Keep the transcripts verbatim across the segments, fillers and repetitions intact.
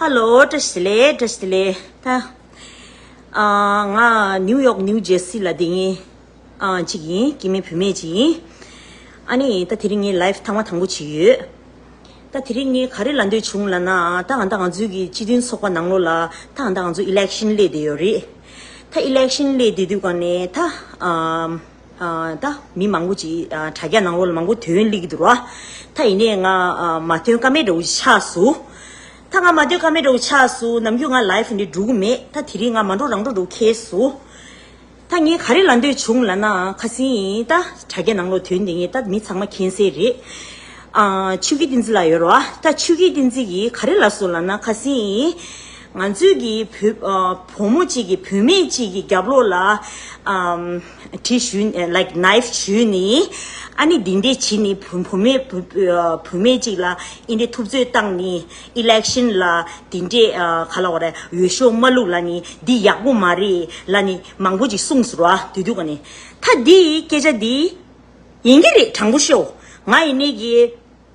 ཧ་ལོ། བཀྲ་ཤིས་བདེ་ལེགས། བཀྲ་ཤིས་བདེ་ལེགས། ད་ཨ་ང་ནིའུ་ཡོག་ནིའུ་ཇར་སི་ལ་བསྡད་མཁན་ཨ་གཅིག་ཡིན། སྐྱེ་དམན་བུད་མེད་གཅིག་ཡིན། ཨ་ནི་ད་དེ་རིང་ངའི་ལའིབ་ཐེངས་མ་དང་པོ་བྱེད་ཀྱི་ཡོད། ད་དེ་རིང་ངས་ག་རེ་ལབ་འདོད་བྱུང་ལབ་ན། ད་ང་ད་ང་ཚོའི་གི་སྤྱི་མཐུན་ཚོགས་པ་ནང་ལོགས་ལ་ད་ང་ད་ང་ཚོ་ཨི་ལེག་ཤན་སླེབས་བསྡད་ཡོད་རེད། ད་ཨི་ལེག་ཤན་སླེབས་བསྡད་དུས་ག་ནས་ད་ཨ། ཨ་ད་མི་མང་པོ་ཅིག་ཨ་དྲ་རྒྱ་ནང་ལོགས་ལ་མང་པོ་ཐོན་སླེབས་ཀྱི་འདུག་ར། ད་ཡིན་ནའི་ང་ཨ་མ་ཐོན་ཀ་མེད་འདྲ་བོ་ཅིག་ཆགས་སོང་། ད་ང་མ་ཐོན་ཀ་མེད་འདྲ་བོ་ཆགས་སོང་། ནམ་རྒྱུན་ང་ལའིབ་འདི་འགྲོ་གི་མེད། ད་དེ་རིང་ང་མ་འགྲོ་རང་འགྲོ་འགྲོ་ཁེལ་སོང་། ད་ངས་ག་རེ་ལབ་འདོད་བྱུང་ལབ་ན། ཁ་སང་ད་དྲ་རྒྱ་ནང་ལོགས་ཐོན་བསྡད་མཁན་ད་མི་ཚང་མ་མཁྱེན་གསལ་རེད། ཨ་ཆོས་སྐྱིད་བསྟན་འཛིན་ལགས་ཡོད་རེད་བ། ད་ཆོས་སྐྱིད་བསྟན་འཛིན་གྱིས་ག་རེ་ལབ་སོང་ལབ་ན། ཁ་སང་ང་ཚོའི་གི་བུ་ཨ་བུ་མོ་གཅིག་གི་བུད་མེད་གཅིག་གི་རྒྱབ་ལོགས་ལ་ཨམ་གྲི་གཞུས། like knife གཞུས་ནས། ཨ་ནི་འདི་འདྲས་བྱས་ནས་བུ་བུ་མེད་བུ་བུ་ཨ་བུད་མེད་གཅིག་ལ་འདི་འདྲས་ཐུབ་ཚོད་བཏང་ནས། ཨི་ལེག་ཤན་ལ་འདི་འདྲས་ཨ་ག་ལབ་དགོས་རེད། འོས་ཤོག་མ་བླུགས་ལབ་ནས། འདི་ཡག་པོ་མ་རེད་ལབ་ནས་མང་པོ་ཅིག་གསུངས་སོང་ར། དེ་དུས་ག་ནས་ད་འདི་སྐད་ཆ་འདི་ཡིན་གྱི་རེད། དྲང་པོ་ཤོད། ང་ཡིན་ནའི་གི་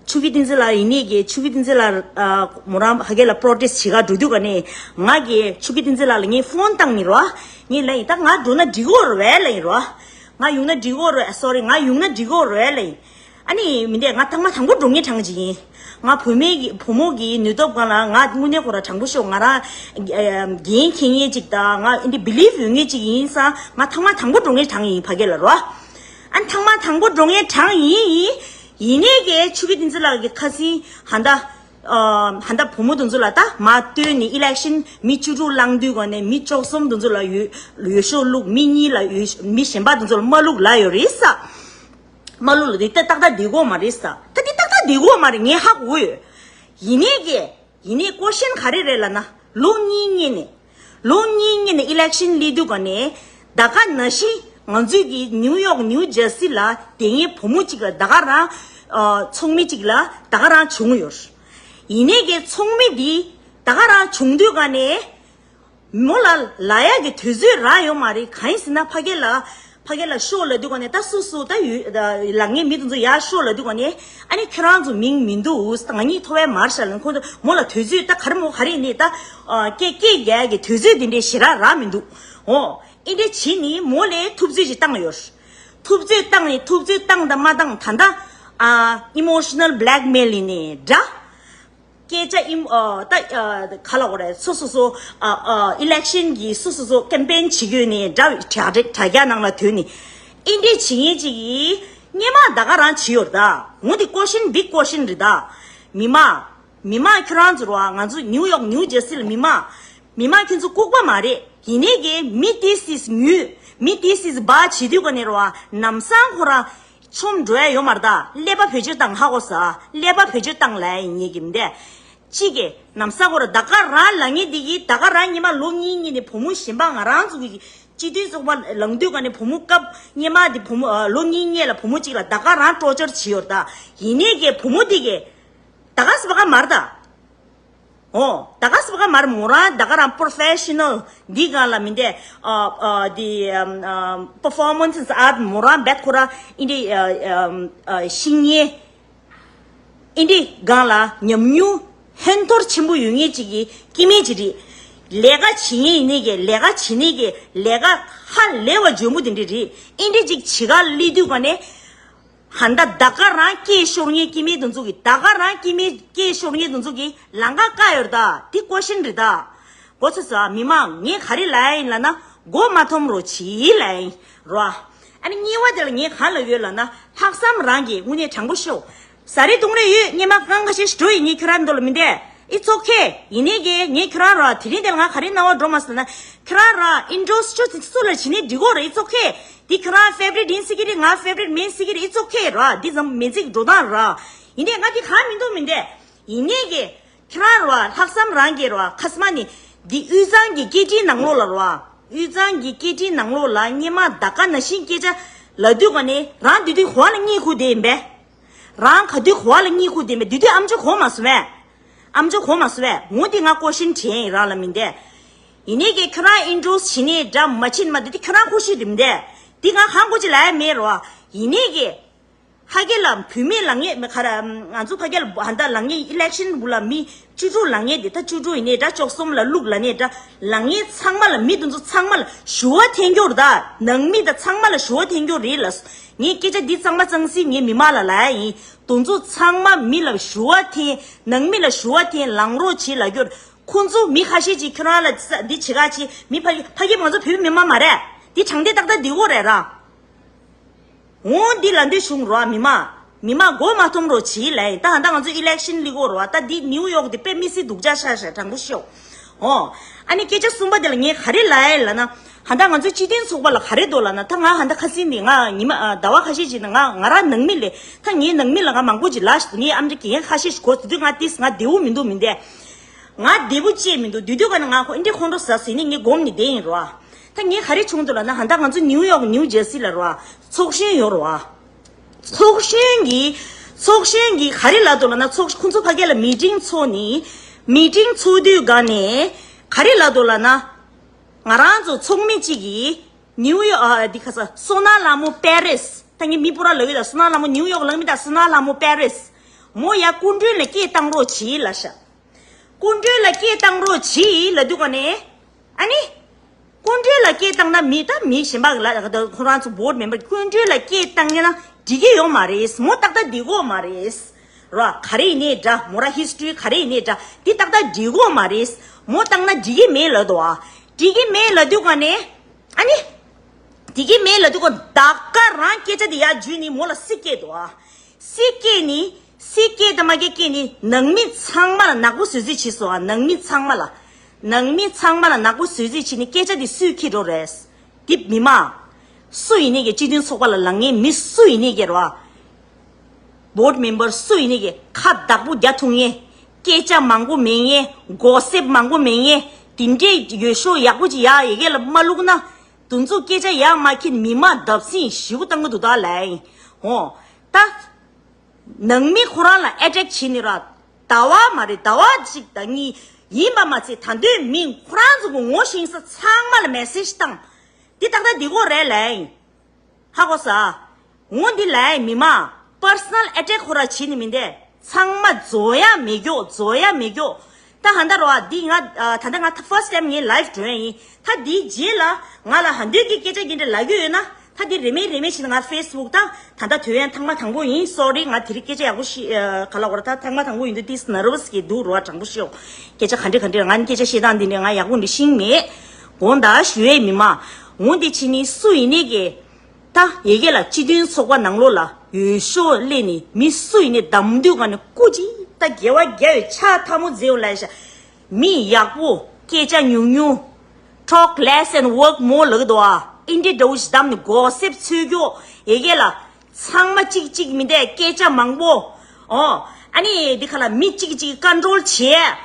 ཆོས་སྐྱིད་བསྟན་འཛིན་ལགས་ཡིན་ནའི་གི། ཆོས་སྐྱིད་བསྟན་འཛིན་ལགས་ཨ་མོ་རང་ཕ་གི་ལ་པྲོ་ཊེ་སི་བྱེད་ག་འགྲོ་དུས་ག་ནས་ང་གི་ཆོས་སྐྱིད་བསྟན་འཛིན་ལགས་ལ་ངས་ཕོན་བཏང་ནི་རོ། ངས་ལབ་ཡིན། ད་ང་འགྲོ་ན་འགྲིག་གོ་རེད་ལབ་ཡིན་རོ། ང་ཡོང་ན་འགྲིག་གོ་རེད། སོ་རི། ང་ཡོང་ན་འགྲིག་གོ་རེད་ལབ་ཡིན། ཨ་ནི་མི་འདས། ང་ཐེངས་མ་དང་པོ་འགྲོ་མཁན་གྲངས་ཅིག་ཡིན། ང་བུད་མེད་ཀྱི་བུ་མོ་གི་ནུས་སྟོབས་སྒང་ལ་ང་དངོས་གནས་ཁོ་ར་དྲང་པོ་ཤོད། ང་རང་འགན་འཁྱེར་མཁན་ཅིག་དང་། ང་འདི་བི་ལིབ་ཡོད་མཁན་ཅིག་ཡིན་ཙང་། ང་ཐེངས་མ་དང་པོ་འགྲོ་མཁན་གྲངས་ཡིན། ཕ་གི་ལ་རོ། ཨ་ནི་ཐེངས་མ་དང་པོ་འགྲོ་མཁན་གྲངས་ཡིན། ཡིན་ནའི་གི་ཆོས་སྐྱིད་བསྟན་འཛིན་ལགས་ཀྱི་ཁ་སང་ཧ་ད་ཨ་ཧ་ད་བུ་མོ་དེ་ཚོ་ལ་ད་མར་བཏོན་ནས་ཨི་ལེག་ཤན་མི་བཅུ་དྲུག་བླངས་དུས་ག་ནས་མི་བཅུ་གསུམ་དེ་ཚོ་ལ་འོས་འོས་ཤོག་བླུགས། མི་གཉིས་ལ་འོས། མི་གཞན་པ་དེ་ཚོ་ལ་མ་བླུགས་ལབ་ཡོད་རེད་ས། མ་བླུགས་ལབ་དེ་ཏག་ཏག་བསྡད་ཀྱི་ཡོད་མ་རེད་ས། ད་དེ་ཏག་ཏག་བསྡད་ཀྱི་ཡོད་མ་རེད། ངས་ཧ་གོ་ཡོད། ཡིན་ནའི་གི་ཡིན་ནའི་ཀོ་ཤན་ག་རེ་རེད་ལབ་ན། ལོ་གཉིས་སྔོན་ནས། ལོ་གཉིས་སྔོན་ནས་ཨི་ལེག་ཤན་སླེབས་དུས་ག་ནས་ད་ག་ནང་བཞིན་ང་ཚོའི་གི་ནིའུ་ཡོག་ནིའུ་ཇར་སི་ལ་བསྡད་མཁན་བུ་མོ་གཅིག་ལ་ད་ག་རང་ཨ་ཚོགས་མི་གཅིག་ལ་ད་ག་རང་བྱུང་ཡོད། ཡིན་ནའི་གི་ཚོགས་མི་འདི་ད་ག་རང་བྱུང་དུས་ག་ནས་མོ་ལ་ལབ་ཡག་གི་དུས་ཚོད་རག་ཡོད་མ་རེད། གང་ཡིན་ཟེར་ན་ཕ་གི་ལ་ཕ་གི་ལ་ཤོག་ལབ་དུས་ག་ནས། ད་སོ་སོ་ད་ཡོད་ད་ལབ་མཁན་མི་དེ་ཚོ་ཡར་ཤོག་ལབ་དུས་ག་ནས། ཨ་ནི་ཁྱོད་རང་ཚོ་མིང་མི་འདུག་ད་ང་གཉིས་ཐོབ་ཡ་མ་རེད་ཤག་ལབ། ཁོ་ཚོ་མོ་ལ་དུས་ཚོད་ད་ག་རེ་མོ་ག་རེ་ཡིན་ནའི་ད་ཨ་སྐད་སྐད་རྒྱག་ཡ་གི་དུས་ཚོད་དེ་འདྲའི་ཞེ་དྲག་རག་མི་འདུག་འོ། ཨེ་འདྲ་བྱས་ནས་མོ་ལ་ཐུབ་ཚོད་ཅིག་བཏང་ཡོད། ཐུབ་ཚོད་བཏང་ནས། ཐུབ་ཚོད་བཏང་དང་མ་བཏང་། ད་ལྟ་ཨ་ཨི་མོ་ཤི་ནལ་བྷི་ལེག་མེལ་ཡིན་ནའི་འདྲ། སྐད་ཆ་ཨིམ་ཨ་ད་ཨ་ག་ལབ་དགོས་རེད། སོ་སོ་སོ་ཨ་ཨ་ཨི་ལེག་ཤན་གྱི་སོ་སོ་སོ་ཀེམ་པེན་བྱེད་དགོས་ནའི་འདྲ། དྲ་དྲ་རྒྱ་ནང་ལ་ཐོན་ནས་ཨེ་འདྲ་བྱེད་མཁན་ཅིག་གིས་སྔོན་མ་ད་ག་རང་བྱས་ཡོད་རེད་ད། འོ་འདི་ཀོ་ཤན་བྷིག་ཀོ་ཤན་རེད་ད། མི་མང་མི་མང་ཁྱོད་རང་ཚོ་རེད་བ། ང་ཚོ་ནིའུ་ཡོག་ནིའུ་ཇར་སི་ལ་མི་མང་མི་མང་ཁྱོད་ཚོ་ལྐུགས་པ་མ་རེད། ཡིན་ནའི་གི་མི་དེ་སིས་ཉུལ། མི་དེ་སིས་སྦ་བྱེད་དུས་ག་ནས་རེད་བ། ལམ་སང་ཁོ་རང་ཆོམ་འགྲོ་ཡ་ཡོད་མ་རེད་ད། ཀླད་པ་བེད་སྤྱོད་བཏང་། ཧ་གོ་ས། ཀླད་པ་བེད་སྤྱོད་བཏང་ལབ་ཡ་ཡིན་ངེས་ཀྱི་མི་འདུག་གཅིག་གི་ལམ་སང་ཁོ་རང་ད་ག་རང་ལབ་མཁན་དེ་གིས་ད་ག་རང་སྔོན་མ་ལོ་གཉིས་སྔོན་ནས་བུ་མོ་གཞན་པ་ང་རང་ཚོ་གི་སྤྱི་འཐུས་ཚོགས་པ་ལངས་དུས་ག་ནས་བུ་མོ་སྐབས་སྔོན་མ་དེ་བུ་མོ་ཨ་ལོ་གཉིས་སྔོན་ལ་བུ་མོ་གཅིག་ལ་ད་ག་རང་ཊོར་ཅར་བྱས་ཡོད་རེད་ད། ཡིན་ནའི་གི་བུ་མོ་དེ་གིས་ད་ག་སེ་བ་ག་མ་རེད་ད། ཨོ། ད་ག་སེ་བ་ག་མ་རེད། མོ་རང་ད་ག་རང་པོ་རོ་ཕེ་ཤི་ནལ་འདི་སྒང་ལ་མི་འདུག་ཨ་ཨ་འདི་ཨམ་ཨམ་པར་ཕོར་མན་སི་ཨར་ཊི་མོ་རང་རྦད་ཁོ་རང་ཨེ་འདྲ་ཨ་ཨམ་ཨ་ཤེས་ཡོན་ཨེ་འདྲའི་སྒང་ལ་ཉམས་མྱོང་ཧན་ཐོར་ཆེན་པོ་ཡོད་མཁན་ཅིག་གི་སྐྱེ་དམན་ཅིག་རེད། ལས་ཀ་བྱེད་མཁན་ཡིན་ནའི་གི་ལས་ཀ་བྱེད་ནའི་གི་ལས་ཀ་ཧ་ལས་པ་འཇོན་པོ་དེ་འདྲ་རེད། ཨེ་འདྲ་ཅིག་བྱེད་ག་སླེབས་དུས་ག་ནས། ཧན་ད་ད་ག་རང་སྐད་ཤོར་མཁན་སྐྱེ་དམན་དེ་ཚོ་གི། ད་ག་རང་སྐྱེ་དམན་སྐད་ཤོར་མཁན་དེ་ཚོ་གི་ལམ་ཁ་བཀག་ཡོད་རེད་ད། དེ་ཀོ་ཤན་རེད་ད། གོ་ཚོད་སོང་། མི་མང་ངས་ག་རེ་ལབ་ཡ་ཡིན་ལབ་ན། མགོ་མ་འཐོམ་རོགས་བྱེད་ལབ་ཡ་ཡིན་རོ། ཨ་ནི་གཉིས་པ་དེ་ལ་ངས་གང་ལབ་ཡོད་ལབ་ན། ལྷག་བསམ་རང་གིས་དངོས་གནས་དྲང་པོ་ཤོད། ཟ་རེ་བཏུང་རེ་ཡོད། སྔོན་མ་ཁང་ཁ་ཤས་ཤིག་འགྲོ་ཡིན། ངས་ཁྱོད་རང་འདོད་ལ་མི་འདུག It's okay. ཡིན་ནའི་གི་ངས་ཁྱོད་རང་ར་དེ་རིང་དེ་ལ་ང་ག་རེ་རྣ་བར་འགྲོ་མ་སོང་ན། ཁྱོད་རང་ར་ཨིན་ཌོ་སི་ཅོ་ཅིག་སུ་ལ་བྱེད་ནའི་འགྲིག་གོ་ར། It's okay. འདི་ཁྱོད་རང་ཕེ་ཝ་རིཊ་ཡིན་སྲིད་ཀྱི་རེད། ང་ཕེ་ཝ་རིཊ་མིན་སྲིད་ཀྱི་རེད། It's okay ར། འདི་ཙམ་མི་ཚིག་འགྲོ་སྟངས་ར། ཡིན་ནའི་ང་འདི་གང་མི་འདུག་མི་འདུག་ཡིན་ནའི་གི་ཁྱོད་རང་ར་ལྷག་བསམ་རང་གིས་ར། ཁ་སང་ནི་འདི་དབུས་གཙང་གི་སྐད་འཕྲིན་ནང་ལོགས་ལ་ར། དབུས་གཙང་གི་སྐད་འཕྲིན་ནང་ལོགས་ལ་སྔོན་མ་ད་ག་ནང་བཞིན་སྐད་ཆ་ལབ་དུས་ག་ནས་རང་དེ་དུས་ག་བ་ལ་གཉིད་ཁུག་བསྡད་ཡིན་པས། རང་ག་དུས་ག་བ་ལ་གཉིད་ཁུག་བསྡད་ཡིན་པས། དེ་དུས་ཨམ་ཅོག་གོ་མ་སོང་བས། ཨམ་ཅོག་གོ་མ་སོང་བས། འོ་དེ་ང་ཀོ་ཤན་དྲན་ཡིན་རང་ལ་མི་འདས། ཡིན་ནའི་གི་ཁྱོད་རང་ཨིན་ཌོ་སི་བྱེད་ནའི་འདྲ་མ་བྱེད་མ་འདི་དེ་ཁྱོད་རང་ཁུ་ཤི་རིམ་འདས། འདི་ང་གང་དགོས་ཅི་ལབ་ཡ་མེད་རོ། ཡིན་ནའི་གི་ ཕ་གི་ལ་བུད་མེད་ལངས་ཡས་མེད་ག་ར། ང་ཚོ་ཕ་གི་ལ་ཧ་ད་ལངས་ཡས་election་བུ་ལ་མི་བཅུ་དྲུག་ལངས་ཡས་དེ་ད་བཅུ་དྲུག་ཡིན་ནའི་འདྲ། བཅུ་གསུམ་ལ་བླུག་ལ་ནའི་འདྲ། ལངས་ཡས་ཚང་མ་ལ་མི་དེ་ཚོ་ཚང་མ་ལ་ཞུ་བ་འཐེན་རྒྱུ་རེད། ད་ནང་མི་དང་ཚང་མ་ལ་ཞུ་བ་འཐེན་རྒྱུ་རེད་ལ། ངས་སྐད་ཆ་འདི་གཙང་མ་གཙང་སིལ་ངས་མི་མང་ལ་ལབ་ཡ་ཡིན། དེ་ཚོ་ཚང་མ་མི་ལ་ཞུ་བ་འཐེན། ནང་མི་ལ་ཞུ་བ་འཐེན། ལངས་རོགས་བྱེད་ལབ་རྒྱུ་རེད། ཁོ་ཚོ་མི་ཁ་ཤས་ཅིག་ཁྱོད་རང་ལ་འདི་བྱེད་ག་ཅིག་མི་ཕ་གི་ཕ་གི་ང་ཚོ་བོད་མི་མང་མ་རེད། འདི་དྲང་བདེན་ཏག་ཏག་འདི་གོ་རེད་ར། འོ་འདི་ལབ་འདོད་བྱུང་རོ། མི་མང་མི་མང་མགོ་མ་འཐོམ་རོགས་བྱེད་ལབ་ཡིན། ད་ཧ་ད་ང་ཚོ་election་ལི་གོ་རོ། ད་འདི་ནིའུ་ཡོག་འདི་དཔེ་མི་སྲིད་སྡུག་ཅག་ཤ་ཤ་དྲང་པོ་ཤོད། འོ། ཨ་ནི་སྐད་ཆ་གསུམ་པ་འདི་ལ་ངས་ག་རེ་ལབ་ཡིན་ལབ་ན། ཧ་ད་ང་ཚོའི་སྤྱི་མཐུན་ཚོགས་པ་ལ་ག་རེ་འདུག་ལབ་ན། ད་ང་ཧ་ད་ཁ་སང་འདི་ང་ཉི་མ་ཨ་ཟླ་བ་ཁ་ཤས་ཅིག་ནང་ང་ང་རང་ནང་མི་ལས་ད་ངའི་ནང་མི་ལ་ང་མང་པོ་ཅིག་ལབ་ཤི་འདུག་ངའི་ཨམ་ཅི་ཀེ་ཁ་ཤས་ཤིག་གོ་དེ་དུས་ང་ཏིས་ང་བདེ་བོ་མི་འདུག་མི་འདས། ང་བདེ་པོ་ཅིག་མི་འདུག་དུས་དུས་ག་ནས་ང་ཁོ་འདི་ཁོང་ཁྲོ་ཟ་ཟིན་ནས་ངས་སྒོམ་ནས་བསྡད་ཡིན་རོ། ད་ངས་ག་རེ་བྱུང་འདུག་ལབ་ན། ཧ་ད་ང་ཚོ་ནིའུ་ཡོག་ནིའུ་ཇར་སི་ལ་རོ། ཚོགས་གཞོན་ཡོད་རོ། ཚོགས་གཞོན་གྱི་ཚོགས་གཞོན་གྱི་ག་རེ་ལབ་འདུག་ལབ་ན། ཚོགས་ཁོང་ཚོ་ཕ་གི་ལ་མི་ཊིང་ཚོགས་ནི། མི་ཊིང་ཚོགས་དུས་ག་ནས་ག་རེ་ལབ་འདུག་ལབ་ན། ང་རང་ཚོ་ཚོགས་མི་གཅིག་གིས་ནིའུ་ཡོག་ཨ་འདི་ཁ་ས་བསོད་ནམས་ལྷ་མོ་པེ་རིས། ད་ངས་མི་སྤུ་ར་ལབ་ཡོད། ད་བསོད་ནམས་ལྷ་མོ་ནིའུ་ཡོག་ལབ་མི་ད་བསོད་ནམས་ལྷ་མོ་པེ་རིས་མོ་ཡ་སྐུ་མགྲོན་ལ་སྐད་བཏང་རོགས་བྱེད་ལབ་ཤག་སྐུ་མགྲོན་ལ་སྐད་བཏང་རོགས་གྱིས་ལབ་དུས་ག་ནས། ཨ་ནི། སྐུ་མགྲོན་ལ་སྐད་བཏང་ན་མི་ད་མི་གཞན་པ་ལ་ཁོ་རང་ཚོ་board member སྐུ་མགྲོན་ལ་སྐད་བཏང་ན་འགྲིག་གི་ཡོད་མ་རེད། མོ་ཏག་ཏག་འགྲིག་གི་ཡོད་མ་རེད། ར་ག་རེ་ཡིན་ནའི་འདྲ། མོ་ར་history ག་རེ་ཡིན་ནའི་འདྲ། འདི་ཏག་ཏག་འགྲིག་གི་ཡོད་མ་རེད། མོ་བཏང་ན་འགྲིག་གི་མེད་ལབ་འདུག་ཨ། འགྲིག་གི་མེད་ལབ་དུས་ག་ནས། ཨ་ནི། འགྲིག་གི་མེད་ལབ་དུས་ག་ད་ག་རང་སྐད་ཆ་འདི་ཡར་འཇུས་ནས་མོ་ལ་སྲིད་སྐད་འདུག་ཨ། སྲིད་སྐད་ནི། སྲིད་སྐད་དང་མ་སྐད་སྐད་ནི་ནང་མི་ཚང་མ་ལ་ནག་པོ་བཟོས་རྩིས་བྱས་སོང་ཨ། ནང་མི་ཚང་མ་ལ། ནང་མི་ཚང་མ་ལ་ནག་པོ་བཟོས་རྩིས་བྱས་ནི་སྐད་ཆ་འདི་སུས་འཁྱེར་འགྲོ་རེད། འདི་མི་མང་། སུ་ཡིན་ནི་གི་སྤྱི་མཐུན་ཚོགས་པ་ལ་ལངས་མཁན་མི་སུ་ཡིན་ནི་གི་རོ། board member སུ་ཡིན་ནི་གི་ཁ་བདག་པོ་རྒྱག་ཐུབ་མཁན། སྐད་ཆ་མང་པོ་མེད་མཁན། གོ་སེབ་མང་པོ་མེད་མཁན། དེ་འདྲའི་འོས་ཤོག་ཡག་པོ་ཅིག་ཡར་ཡ་གི་ལ་མ་བླུགས་ན། དེ་ཚོ་སྐད་ཆ་ཡར་མ་འཁྱེར་མི་མང་བརྡབ་གསིག་ཞེ་པོ་བཏང་གི་འདུག་ད་ལབ་ཡིན། འོ། ད། ནང་མི་ཁོ་རང་ལ་attack བྱེད་ནི་ར། ཟླ་བ་མ་རེད། ཟླ་བ་གཅིག་དང་གཉིས་ཡིན་པ་མ་ཚད། ད་དུང་མི་ཁོ་རང་ཚོ་གི་ངོ་ཤེས་ས་ཚང་མ་ལ་message བཏང་། འདི་ཏག་ཏག་འདི་གོ་རེད་ལབ་ཡིན། ཧ་གོ་ས། འོ་འདི་ལབ་ཡིན། མི་མང་personal attack ཁོ་རང་བྱེད་ནི་མིན་ཏེ། ཚང་མ་རྫོགས་ཡ་མེད་རྒྱུ། རྫོགས་ཡ་མེད་རྒྱུ། ད་ཧ་ད་རོ་ཨ། འདི་ང་ཨ། ད་ལྟ་ང་ད་first time ངས་live འགྲོ་ཡ་ཡིན། ད་འདིའི་རྗེས་ལ་ང་ལ་ཧ་འདོད་ཀྱི་སྐད་ཆ་འདི་འདྲ་ལབ་རྒྱུ་ཡོད་ན། ད་འདི་རེ་མེད་རེ་མེད་བྱས་ན་ང་Facebook ད་ད་ལྟ་དུས་ཡུན་ཐེངས་མ་དང་པོ་ཡིན། sorry ང་དེ་རིང་སྐད་ཆ་ཡག་པོ་ཞིག་ཨ། ག་ལ་བར་ད་ཐེངས་མ་དང་པོ་ཡིན་དུས་ཏིས་nervous གི་འདུག་རོ་ཨ། དྲང་པོ་ཤོད། སྐད་ཆ་ག་འདྲ་ག་འདྲ་ང་ནི་སྐད་ཆ་བཤད་སྟངས་འདི་འདྲ་ང་ཡག་པོ་འདྲ་ཤེས་མེད། དགོངས་དག་ཞུ་ཡས། མི་མང་། འོ་འདི་ཕྱི་ནི་སུ་ཡིན་ནི་གི། ད་ཡ་གི་ལ་སྤྱི་མཐུན་ཚོགས་པ་ནང་ལོགས་ལ་འོས་ཤོག་སླེབས་ནི་མི་སུ་ཡིན་ནི་བདམས་དུས་ག་ནི་སྐུ་མཁྱེན། ད་དགེ་བ་རྒྱལ་བའི་ཕྱག་ཐལ་མོ་མཛད་འོང་ལབ་ཤག་མི་ཡག་པོ། སྐད་ཆ་ཉུང་ཉུང་། talk less and work more ལབ་ཀྱི་འདུག་ཨ། ཨིན་དྲི་འདྲ་བོ་ཞིག་བདམས་ནི་གོ་སེབ་འཚོལ་རྒྱུ། ཡ་གི་ལ་ཚང་མ་གཅིག་གཅིག་མི་འདུག་སྐད་ཆ་མང་པོ། ཨོ། ཨ་ནི་འདི་ག་ལ་མི་གཅིག་གཅིག་control བྱེད།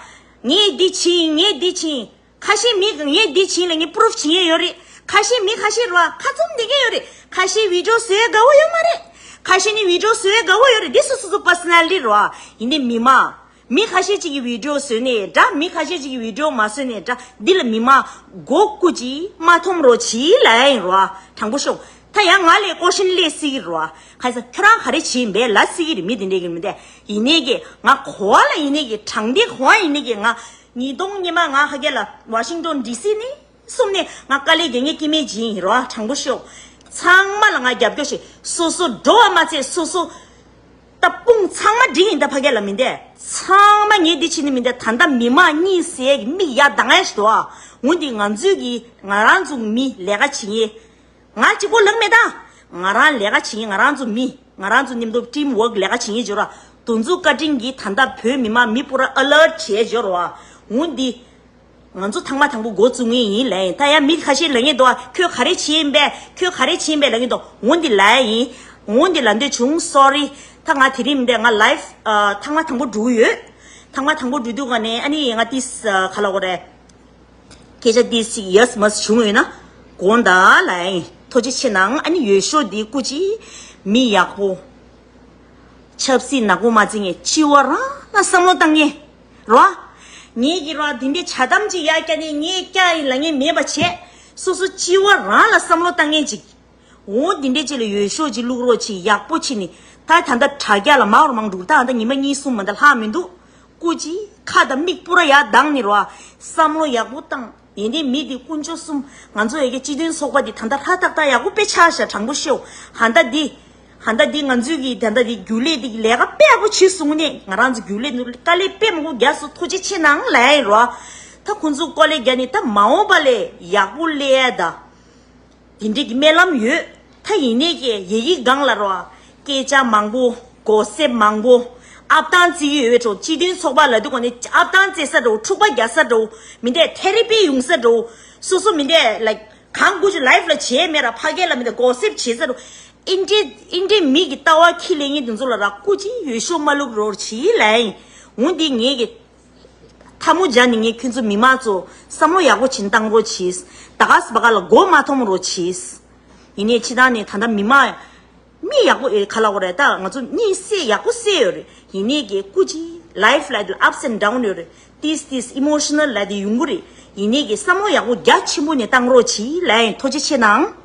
ངས་འདི་བྱིན། ངས་འདི་བྱིན། ཁ་ཤས་མི་ངས་འདི་བྱིན་ལ་ངས་proof བྱིན་ཡས་ཡོད་རེད། ཁ་ཤས་མི་ཁ་ཤས་རོ་ཁ་བཙུམ་བསྡད་མཁན་ཡོད་རེད། ཁ་ཤས་video བཟོས་དགའ་བོ་ཡོད་མ་རེད། ཁ་ཤས་ནི་video བཟོས་དགའ་བོ་ཡོད་རེད། འདི་སོ་སོ་སོ་personality རོ། ཡིན་ནའི་མི་མང་། མི་ཁ་ཤས་ཅིག་གི་video བཟོས་ནའི་འདྲ། མི་ཁ་ཤས་ཅིག་གི་video མ་བཟོས་ནའི་འདྲ། འདི་ལ་མི་མང་མགོ་སྐུ་ཅིག་མ་འཐོམ་རོགས་གྱིས་ལབ་ཡ་ཡིན་རོ། དྲང་པོ་ཤོད། ད་ཡང་ང་ལ་ཀོ་ཤན་སླེབས་སྲིད་ཀྱི་རོ། ག་ས་ཁྱོད་རང་ག་རེ་བྱེད་ཡིན་པས་ལབ་སྲིད་ཀྱི་རེད། མི་དེ་འདྲས་ཀྱི་མི་འདས་ཡིན་ནའི་གི་ང་གོ་བ་ལ་ཡིན་ནའི་གི་དྲང་བདེན་གོ་བ་ཡིན་ནའི་གི་ང་ཉིས་སྟོང་ཉི་མ་ང་ཧ་གེ་ལ་Washington D C ནས་གསུམ་ནས་ང་དཀའ་ལས་རྒྱག་མཁན་སྐྱེ་དམན་ཅིག་ཡིན་རོ། དྲང་པོ་ཤོད། ཚང་མ་ལ་ང་རྒྱབ་སྐྱོར་བྱེད། སོ་སོ་འགྲོ་བ་མ་ཚད་སོ་སོ་ད་དཔུང་ཚང་མ་འགྲིག་ཡིན། ད་ཕ་གི་ལ་མི་འདས་ཚང་མ་ངས་འདི་བྱེད་ནི་མི་འདས། ད་ལྟ་མི་མང་གཉིད་སད་མིག་ཡར་གདངས་ཡ་ཞིག་འདུག་ཨ། འོ་འདི་ང་ཚོའི་གི་ང་རང་ཚོ་མི་ལས་ཀ་བྱེད་མཁན། ང་གཅིག་པོ་ལངས་མེད་ད། ང་རང་ལས་ཀ་བྱེད་མཁན་ང་རང་ཚོ་མི་ང་རང་ཚོ་མཉམ་དུ་team work ལས་ཀ་བྱེད་མཁན་འབྱོར་བ། དེ་ཚོ་བཀའ་དྲིན་གྱིས་ད་ལྟ་བོད་མི་མང་མི་སྤུ་ར་alert བྱས་འབྱོར་བ། འོ་འདི། ང་ཚོ་ཐེངས་མ་དང་པོ་འགོ་བཙུགས་མཁན་ཡིན་ལབ་ཡིན། ད་ཡང་མི་ཁ་ཤས་ལབ་མཁན་འདུག་ཁྱོད་ག་རེ་བྱེད་ཡིན་པས། ཁྱོད་ག་རེ་བྱེད་ཡིན་པས་ལབ་མཁན་འདུག་འོ་འདི་ལབ་ཡིན། འོ་འདི་ལབ་འདོད་བྱུང་། sorry། ད་ང་དེ་རིང་མི་འདས་ང་live ཨ་ཐེངས་མ་དང་པོ་འགྲོ་གི་ཡོད། ཐེངས་མ་དང་པོ་འགྲོ་དུས་ག་ནས་ཨ་ནི་ང་ཏིས་ཨ་ག་ལབ་དགོས་རེད། སྐད་ཆ་འདི་ཞིག་ཡས་མས་བྱུང་ཡོད་ན་དགོངས་དག་ལབ་ཡིན། ཐུགས་རྗེ་ཆེ་གནང་། ཨ་ནི་འོས་ཤོག་འདི་སྐུ་མཁྱེན་མི་ཡག་པོ། ཆབ་སྲིད་ནག་པོ་མ་བརྩི་མཁན་སྤྱི་བོ་རང་ལ་བསམ་བློ་བཏང་མཁན་རོ། ངེད་ཀྱི་རོ་འདི་འདྲའི་ཇ་དམ་ཅིག་ཡར་བཀྱག་ནས་ངས་བཀྱག་ཡིན་ལབ་མཁན་མེད་པ་བྱས། སོ་སོ་སྤྱི་བོ་རང་ལ་བསམ་བློ་བཏང་མཁན་ཅིག་འོ་འདི་འདྲའི་ཅིག་ལ་འོས་ཤོག་ཅིག་བླུག་རོགས་ཅིག་ཡག་པོ་བྱས་ནས་ ད་ད་ལྟ་དྲ་རྒྱ་ལ་མང་རུ་མང་འགྲོ། ད་ད་ཉི་མ་གཉིས་གསུམ་མ་ད་ལྷག་མི་འདུག་སྐུ་མཁྱེན། ཁ་དང་མིག་སྤུ་ར་ཡར་གདངས་ནས་རོ། བསམ་བློ་ཡག་པོ་བཏང་། ཡིན་ནའི་མི་དེ་དཀོན་མཆོག་གསུམ། ང་ཚོ་ཡ་གི་སྤྱི་མཐུན་ཚོགས་པ་འདི་ད་ལྟ་ཧྲ་ཏག་ཏག་ཡག་པོ་དཔེ་ཆགས་ཤག་དྲང་པོ་ཤོད། ཧ་ད་འདི། ཧ་ད་འདི་ང་ཚོའི་གི་ད་ལྟ་འདི་རྒྱུན་ལས་འདི་ལས་ཀ་དཔེ་ཡག་པོ་བྱེད་སོང་ནས། ང་རང་ཚོ་རྒྱུན་ལས་འདི་དཀའ་ལས་དཔེ་མང་པོ་རྒྱག་སོང་། ཐུགས་རྗེ་ཆེ་གནང་ལབ་ཡིན་རོ། ད་ཁོང་ཚོ་ཀོ་ལེ་རྒྱ་ནི་ད་མ་འོངས་པ་ལས་ཡག་པོ་ལས་ཡ་ད། དེ་འདྲའི་གི་སྨོན་ལམ་ཡོད། ད་ཡིན་ནའི་གི་ཡི་གེ་སྒང་ལ་རོ། སྐད་ཆ་མང་པོ། གོ་སེབ་མང་པོ། ཨབ་ཏང་རྩེ་ཡོད་པའི་འགྲོ། སྤྱི་མཐུན་ཚོགས་པ་ལ་དུས་གོ་ནས་ཨབ་ཏང་རྩེ་ས་འགྲོ། འཁྲུག་པ་རྒྱག་ས་འགྲོ། མི་འདྲ་ཐེ་རི་པི་ཡོང་ས་འགྲོ། སོ་སོ་མི་འདྲ་ལ་གང་དགོས་ཀྱི་ལའིབ་ལ་བྱས་མེད་ར། ཕ་གི་ལ་མི་འདྲ་གོ་སེབ་བྱེད་ས་འགྲོ། ཨིན་ཏྲེ་ཨིན་ཏྲེ་མི་གི་ལྟ་བ་ཁྱི་ལེན་ངེས་དེ་ཚོ་ལ་ར་སྐུ་མཁྱེན་ཡོད་ཤོག་མ་ལུག་རོར་བྱིས་ལ་ཡིན། འོན་ཏེ་ངས་གི་ཐལ་མོ་སྦྱར་ནས་ངས་ཁྱོད་ཚོ་མི་མང་ཚོ་བསམ་བློ་ཡག་པོ་བྱིན་བཏང་རོགས་གྱིས། ད་ག་ས་བ་ག་ལ་མགོ་མ་འཐོམ་རོགས་གྱིས། ཡིན་ནའི་ཕྱི་ནང་ནས་ད་ལྟ་མི་མང་མི་ཡག་པོ་ཨེ་ག་ལ་འོ་རེད། ད་ང་ཚོ་གཉིད་སད་ཡག་པོ་སད་ཡོད་རེད། ཡིན་ནའི་གི་སྐུ་མཁྱེན། ལའིབ་ལ་དེ་ལ་ཨབ་སི་ཨེན་ཌ་ཡོད་རེད། ཏིས་ཏིས་ཨི་མོ་ཤི་ནལ་ལ་དེ་ཡོང་གི་རེད། ཡིན་ནའི་གི་བསམ་བློ་ཡག་པོ་རྒྱ་ཆེན་པོ་ནས་བཏང་རོགས་གྱིས་ལབ་ཡིན། ཐུགས་རྗེ་ཆེ་གནང་།